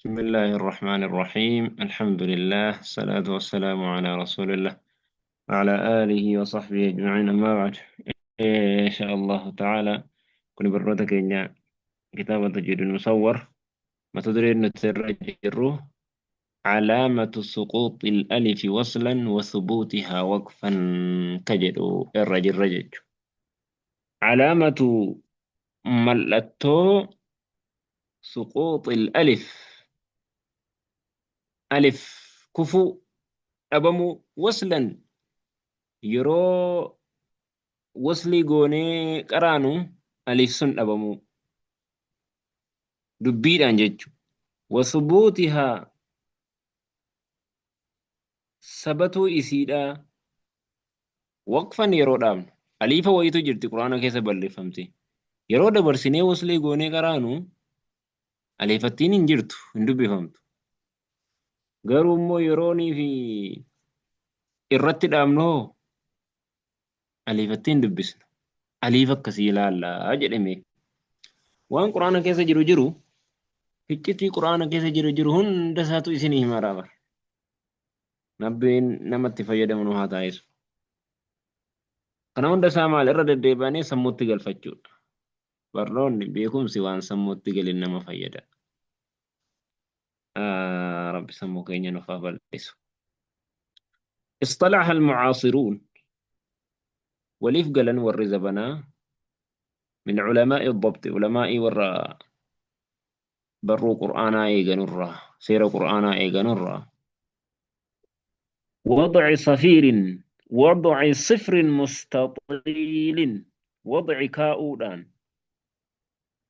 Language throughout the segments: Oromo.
بسم الله الرحمن الرحيم، الحمد لله، الصلاة والسلام على رسول الله وعلى آله وصحبه أجمعين، أما بعد. إن شاء الله تعالى كن برودك إن كتابة تجد المصور ما تدري أن الروح علامة سقوط الألف وصلا وثبوتها وقفا كجد الرجل رجج علامة ملتو سقوط الألف ألف كفو dhabamu waslan yeroo waslii goonee qaraanu alif sun dhabamuu dubbiidhaan jechu wasubuutihaa sabatuu isiidhaa waqfan yeroo dhaabnu aliifa wayitu jirti quraana keessa balleeffamte yeroo dabarsinee waslii goonee qaraanu aliifattiin hin jirtu hin dubbifamtu. Garuu immoo yeroonii fi irratti dhaabnu hoo aliifattiin dubbisna. Aliif akkasii ilaallaa jedhame. Waan quraana keessa jiru jiru iccitii quraana keessa jiru jiru hunda isaatu isinii himaraa bara. Rabbiin namatti fayyadamu nu haa taasisu. Kana hunda isaa maal irra deddeebi'anii sammuutti galfachuudha. Barnoonni beekumsi waan sammuutti galin nama fayyada. Rabbi sammuu keenya nuuf haa bal'isu. اصطلح المعاصرون waliif galan warri zabanaa من علماء الضبط علماء warra barruu qur'aanaa eeganurraa seera qur'aanaa eeganurraa وضع صفير وضع صفر مستطيل وضع kaa'uudhaan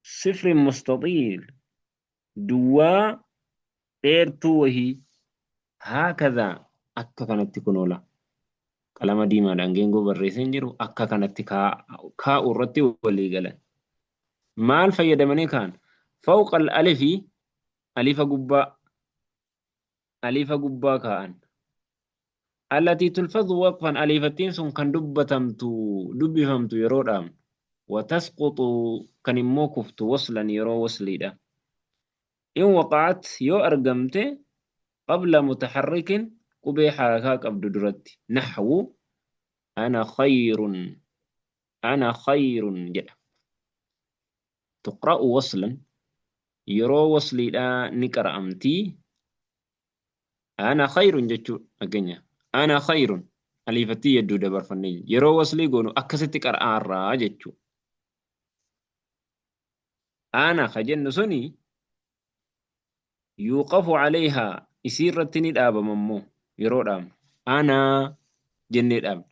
صفر مستطيل duwwaa dheertuu wahii هكذا akka kanatti kun oola qalama diimaadhaan geengoo barreessee hin jiru akka kanatti kaa'u irratti walii galan. Maal fayyadamanii kaan? فوق الألف alifa gubbaa alifa gubbaa kaa'an. التي تلفظ وقفا aliifattiin sun kan dubbatamtu dubbifamtu yeroo dhaabnu. وتسقط kan immoo kuftu وصلا yeroo wasliidha. إن وقعت yoo argamte قبل متحرك qubee harakaa qabdu duratti نحو أنا خير أنا خير jedha. تقرأ وصلا yeroo wasliidha ni qara'amti. أنا خير jechuudha fakkeenya. أنا خير aliifattii hedduu dabarfannee yeroo waslii goonu akkasitti qara'aarraa jechuudha. أنا ka jennu suni يوقف عليها isii irratti ni dhaabama immoo yeroo dhaabnu. أنا jennee dhaabna.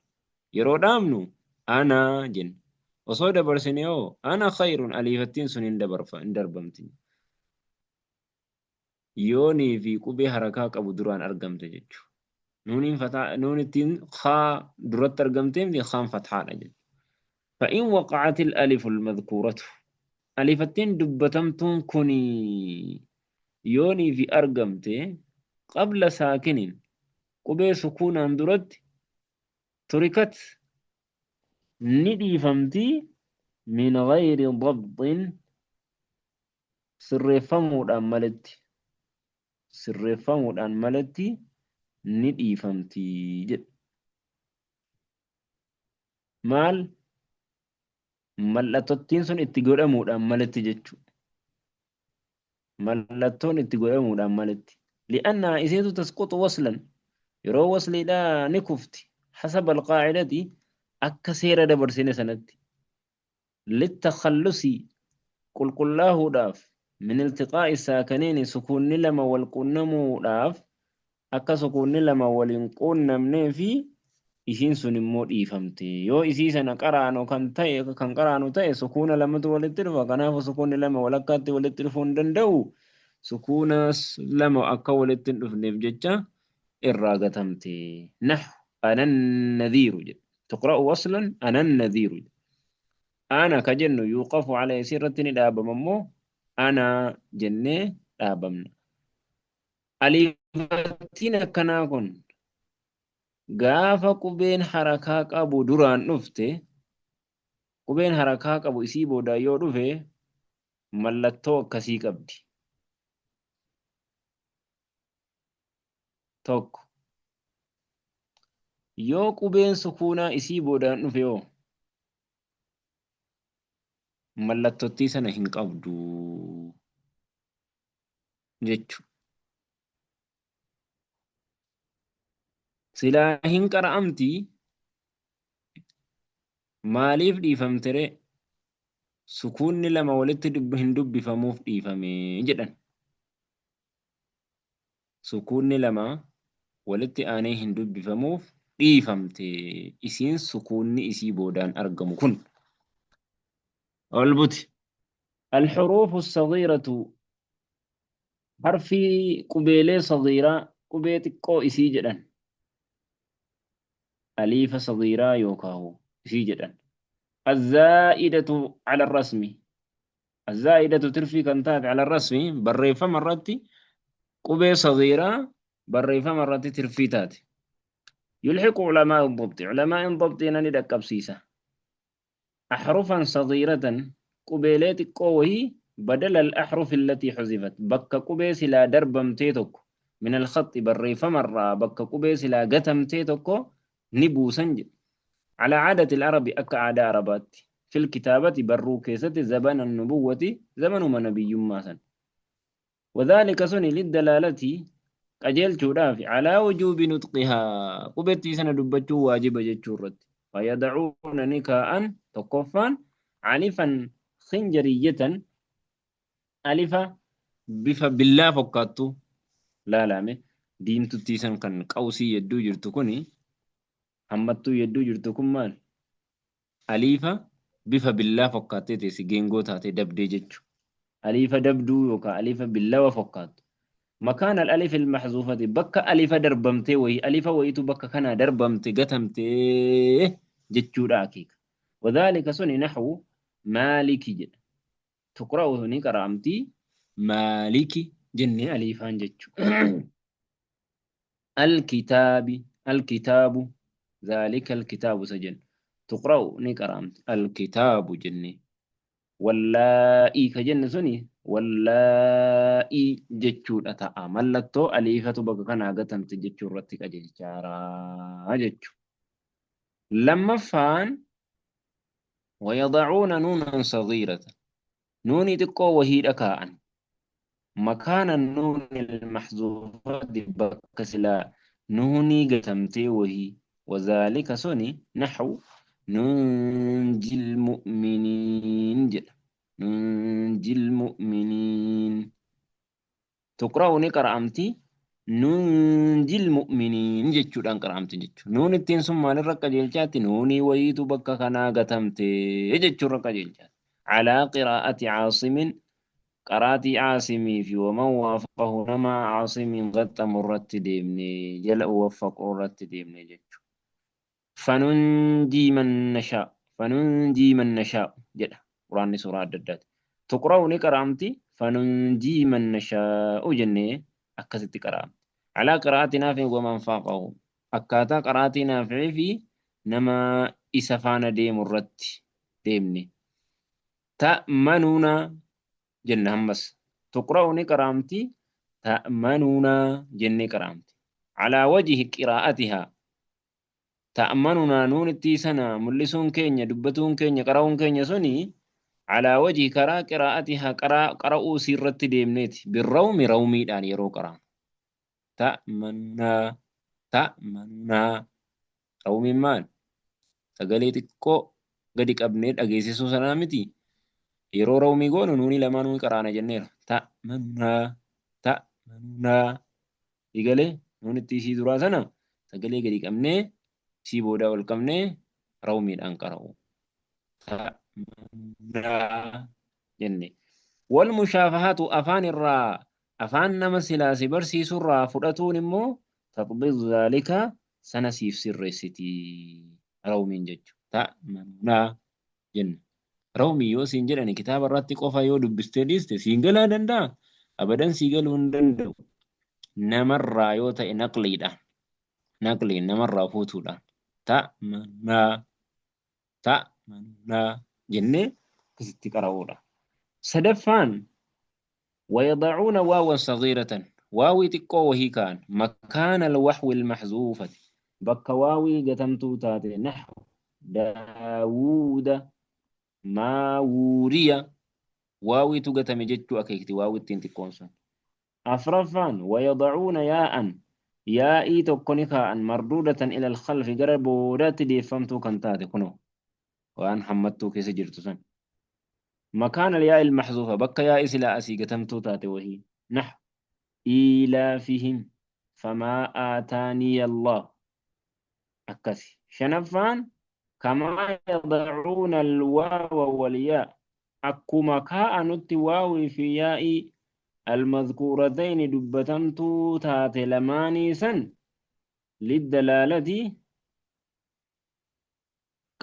Yeroo dhaabnu أنا jenna. Osoo dabarsine hoo أنا خير aliifattiin sun hin darbamti. Yoonii fi qubee harakaa qabu duraan argamte jechuudha. Nuuniin fataa nuunittiin kaa duratti argamtee miti kaan fathaadha jechuudha. فإن وقعت الألف المذكورة aliifattiin dubbatamtuun kuni yoonii fi argamte قبل ساكن qubee sukuunaan duratti تركت ni dhiifamti من غير ضبط sirreeffamuudhaan maletti sirreeffamuudhaan maletti ni dhiifamti jedhe. Maal mallattottiin sun itti godhamuudhaan maletti jechuudha. Mallattoon itti godhamuudhaan maletti. لأنها isiitu تسقط وصلا yeroo wasliidhaa ni kufti حسب القاعدة akka seera dabarsine sanatti للتخلص qulqullaahuudhaaf من التقاء الساكنين sukuunni lama wal qunnamuudhaaf akka sukuunni lama wal hin qunnamnee fi isiin sun immoo dhiifamte. Yoo isii sana qaraanu kan ta'e kan qaraanu ta'e sukuuna lamatu walitti dhufa. Kanaafuu sukuunni lama walakkaatti walitti dhufuu hin danda'u. Sukuuna lama akka walitti hin dhufneef jecha irraa gatamte. نحو أنا النذير jedha. تقرأ وصلا أنا النذير jedha. أنا ka jennu يوقف عليه isii ni dhaabama immoo أنا jennee dhaabamna. Aliifattiin akkanaa kun gaafa qubeen harakaa qabu duraan dhufte qubeen harakaa qabu isii booda yoo dhufe mallattoo akkasii qabdi. Tokko. Yoo qubeen sukuunaa isii boodaan dhufe hoo? Mallattottii sana hin qabdu jechu. Silaa hin qara'amti maaliif dhiifamteree? Sukuunni lama walitti hin dubbifamuuf dhiifame jedhan. Sukuunni lama walitti aanee hin dubbifamuuf dhiifamte isiin sukuunni isii boodaan argamu kun. Ol buti. Alxuruufu sagiiratu harfii qubeelee sagiiraa qubee xiqqoo isii jedhan. Aliifa sagiiraa yookaahu isii jedhan. Azzaa'idatu ala rasmi Azzaa'idatu tirfii kan taate ala rasmi barreeffama irratti qubee sagiiraa barreeffama irratti tirfii taate. Yulhiqu ulamaa'u dabxi ulamaa'in dabxiina ni dhaqqabsiisa. Ahrufan sagiiratan qubeelee xiqqoo wahii badala al-ahrufi allatii huzifat bakka qubee silaa darbamtee tokko min al-khaxxi barreeffama irraa bakka qubee silaa gatamtee tokko ni buusan jedhe. Alaa caadati al-arabi akka aadaa Arabaatti. Fil kitaabati barruu keessatti zabana nubuwwati zamanuma nabiyyummaa san. Wadhaalika suni liddalaalati qajeelchuudhaafi alaa wujuubi nutqihaa qubettii sana dubbachuun waajiba jechuu irratti. Fayadacuuna ni kaa'an tokkoffaan alifan khinjariyyatan alifa bifa billaa fokkaattu laalaame diimtuttii san kan qawsii yedduu jirtu kuni hammattuu yedduu jirtu kun maal aliifa bifa billaa fokkaattee teessi geengoo taatee dabdee jechu aliifa dabduu yookaan aliifa billawa fokkaattu makaan al-alif al-mahzuufati bakka alifa darbamtee wayii alifa wayiitu bakka kanaa darbamte gatamtee jechuudha akeeka wadhaalika suni naxwu maaliki jedha tuqra'u ni qara'amti maaliki jennee aliifaan jechu alkitaabi alkitaabu dhaalika alkitaabu isa jennu tuqra'u ni qara'amti alkitaabu jennee wallaa'ii ka jenne suni wallaa'ii jechuudha ta'a mallattoo aliifatu bakka kanaa gatamte jechuu irratti qajeelchaaraa jechu lammaffaan wayadacuuna nuunan sagiiratan nuunii xiqqoo wahiidha kaa'an makaana nuuni almaxzuufati bakka silaa nuunii gatamtee wahii wazaalika suni naxwu nunjil mu'miniin jedha nunjil mu'miniin Tuqra'u ni qara'amti nunjil mu'miniin jechuudhaan qara'amti jechuudha. Nuun ittiin sun maalirra qajeelchaatti nuunii wayiitu bakka kanaa gatamte jechuurra qajeelchaatti. Alaa qiraa'ati caasimin qaraatii caasimii fi waman waafaqahu nama caasimiin gaxxamu irratti deemne jala waffaqu irratti deemne jechuudha. Fanunjii man nashaa'u fanunjii man nashaa'u jedha quraanni suuraa adda addaati. Tuqra'u ni qara'amti fanunjii man nashaa'u jennee akkasitti qara'amti. Alaa qiraa'ati naafi'in waman faaqahu akkaataa qaraatii naafi'ii fi nama isa faana deemu irratti deemne. Ta'manuuna jenna ammas. Tuqra'u ni qara'amti ta'manuuna jennee qara'amti. Alaa wajhi qiraa'atihaa ta'manunaa nuunittii sana mul'isuun keenya dubbatuun keenya qara'uun keenya suni alaa wajhi karaa qiraa'atihaa qaraa qara'uu isii irratti deemneeti birrawmi rawmiidhaan yeroo qara'amu ta'manunaa ta'manunaa rawmiin maal sagalee xiqqoo gadi qabnee dhageessisuu sanaa miti yeroo rawmii goonu nuunii lamaanuu qaraana jenneera ta'manunaa ta'manunaa Eegalee nuun itti isii duraa sana sagalee gadi qabnee isii boodaa ol qabnee rawmiidhaan qara'u. Ta'manunaa jenne. Wal mushaafahatu afaan irraa afaan nama silaa si barsiisurraa fudhatuun immoo taxbiidu zaalika sana siif sirreessiti rawmiin jechu. Ta'manunaa jenna. Rawmii yoo siin jedhani kitaaba irratti qofa yoo dubbistee dhiiste siin galaa danda'a? Abadan sii galuu hin danda'u. Namarraa yoo ta'e naqliidhaan. Naqliin namarraa fuutuudhaan. Ta ma naa ta ma naa jennee akkasitti qara'uudha. Sadaffaan wayadacuuna waawan sagiiratan Waawii xiqqoo wahii kaa'an. Makaana alwahwi almahzuufati. Bakka waawii gatamtuu taate nahwu Daawuuda maa wuuriya waawiitu gatame jechuu akeekti waawittiin xiqqoon sun. Afraffaan wayadacuuna yaa'an yaa'ii tokko ni kaa'an marduudatan ila alkhalfi gara boodaatti deeffamtuu kan taate kunoo waan hammattuu keessa jirtu san. Makaana alyaa'il almahzuufa bakka yaa'ii silaa asii gatamtuu taate wahii nahwu iilaafihim famaa aataaniya Allah akkasi. Shanaffaan kamaa yadacuuna alwaawa walyaa akkuma kaa'anutti waawii fi yaa'ii almadkuuratayni dubbatamtuu taate lamaanii san liddalaalati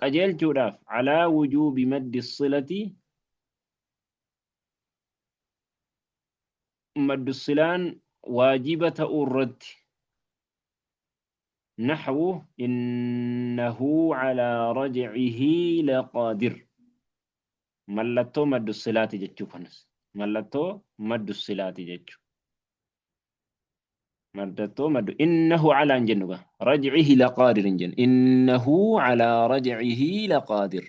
qajeelchuudhaaf alaa wujuubi maddi silati maddu silaan waajiba ta'uu irratti naxwu innahu calaa rajcihi laqaadir mallattoo maddu silaati jechuu kanas mallattoo maddu silaati jechuu mallattoo maddu innahu calaa hin jennu gaa rajcihi laqaadir hin jennu innahu calaa rajcihi laqaadir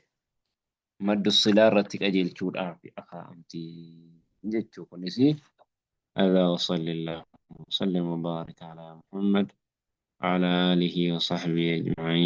maddu silaa irratti qajeelchuudhaaf akaa'amti jechuu kunis. هذا وصلى الله وسلم وبارك على محمد وعلى آله وصحبه أجمعين.